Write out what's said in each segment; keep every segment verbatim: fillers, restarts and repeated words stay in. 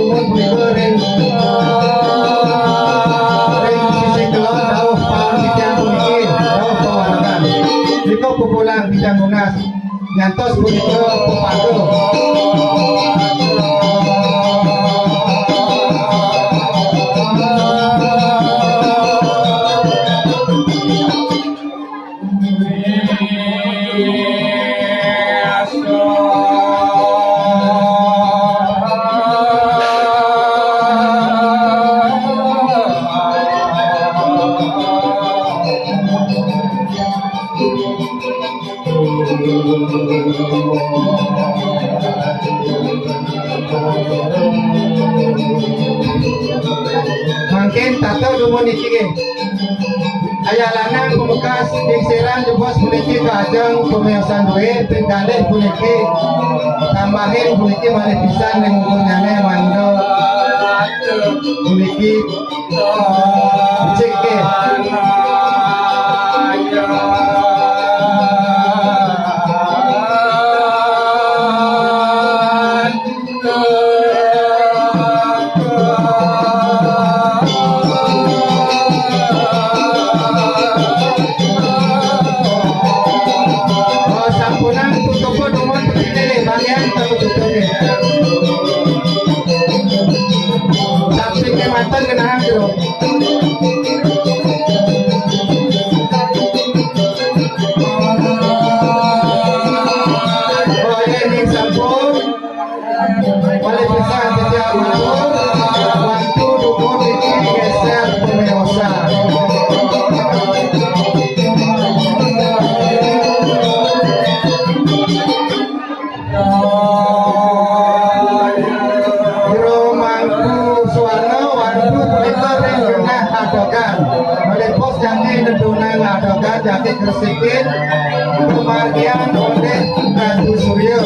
Pun punika ring, ring sisi kelod dawuh pawan titiang puniki, dawuh pawaregan. Nika pupulang titiang nunas. Nyantos punika pepaga. Mangkin tata dumun niki nggih. Ayah lanang pamekas ningsiran jebos puniki ka ajeng pamiosan duit, ping kalih puniki tambahin puniki malih pisan ring ungkurnyane mangda puniki becik nggih. Oh, sampunang tutup dumun petine nggih, bagian tutup nggih. Samping manten genahang jero. Oh, nggih, nggih, sampun. Malih pisan titiang matur, wantu dumun niki geser pamiosan. Jero Mangku Suwarna, wantu punika ring genah adogan. Malih pos jagi nedunang adogan, jagi gresikin, pamargiang olih Ratu Surya.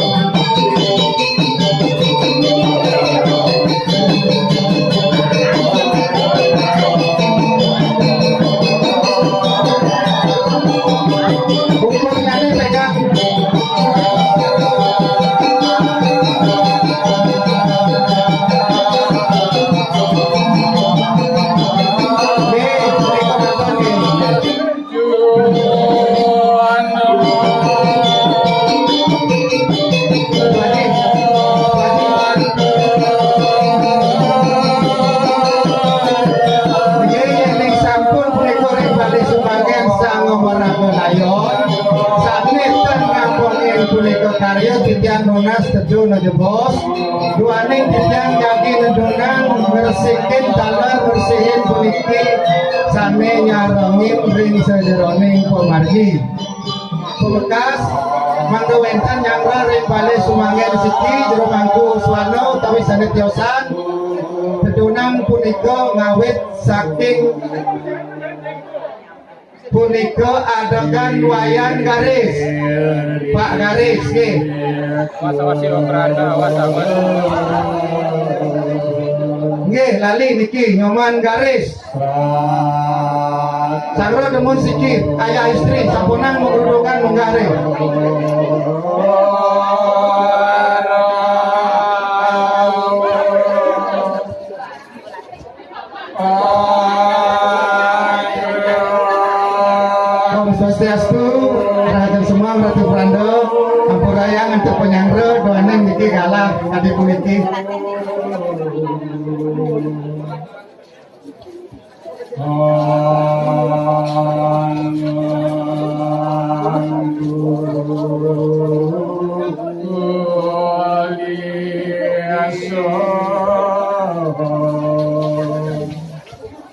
Hukumnyane pegang. Nggih, punika mangkon nggih. Nggih, yen ning sampun punika ring Bali Sumanggen sang ngomorake layon, sane ten rampungin punika karya titiang nunas tedu nejebos, duaning titiang jagi nedunang ngresikin taler ngresihin puniki sane nyarengin ring sajeroning pamargi. Pamekas, mangda wenten nyanggra ring Bali Sumanggen siki, Jero Mangku Suwarna utawi sane tiosan, dedunang punika ngawit saking punika adegan Wayan Garis. Pak Garis, nggih. Awas, awas, Siwa Pranda, awas, awas. Nggih, lali niki, Nyoman Garis. Sanggra dumun siki, ayah istri, sampunang magrudungan munggah ring. Om Swastiastu, Raden Semua, Ratu Pranda, ampurayang antuk panyanggra, duaning niki galah, adi puniki.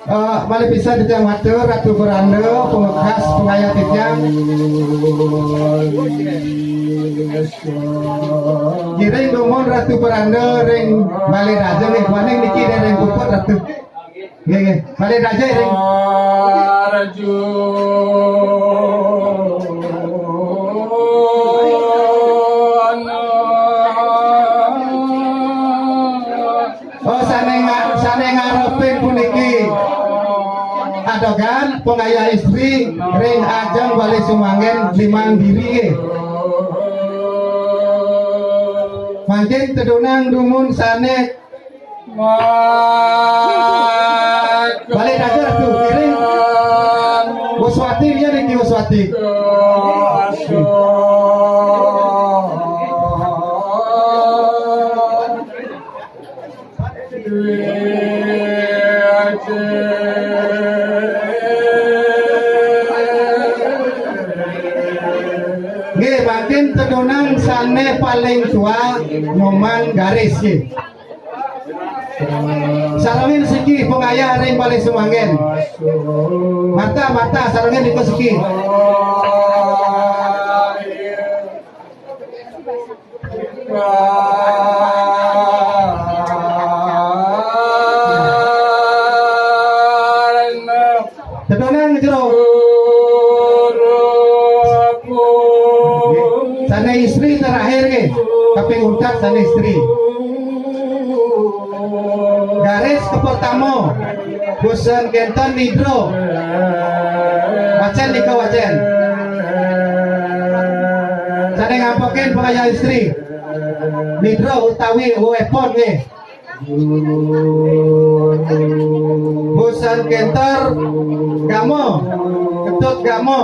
Eh, malih pisan titiang matur, Ratu Peranda, pamekas pangayah titiang. Ngiring dumun Ratu Peranda ring Balai Raja, nggih, duaning niki ring puput, Ratu. Nggih, nggih. Balik aja, Ring. Oh, sane nga-, sane ngarepin puniki. Adogan pangayah istri ring ajeng Bali Sumanggen limang diri, nggih. Mangkin tedunang dumun sane Balik aja tuh, kiring. Waswati, dia nih, Waswati. Nggih, mangkin tedunang sane paling tua Nyoman Garis, nggih. Sarengin siki pengayah ring balih sumanggen. Marta, Marta, sarengin nika siki. Tedunang jero. Sane istri terakhir nggih. Kaping untat sane istri. Garis kepertama. Busan kenten Nidro. Wacen nika wacen. Sane ngampekin pengayah istri. Nidro utawi Uepon nggih. Busan kenter Gamo. Ketut Gamo.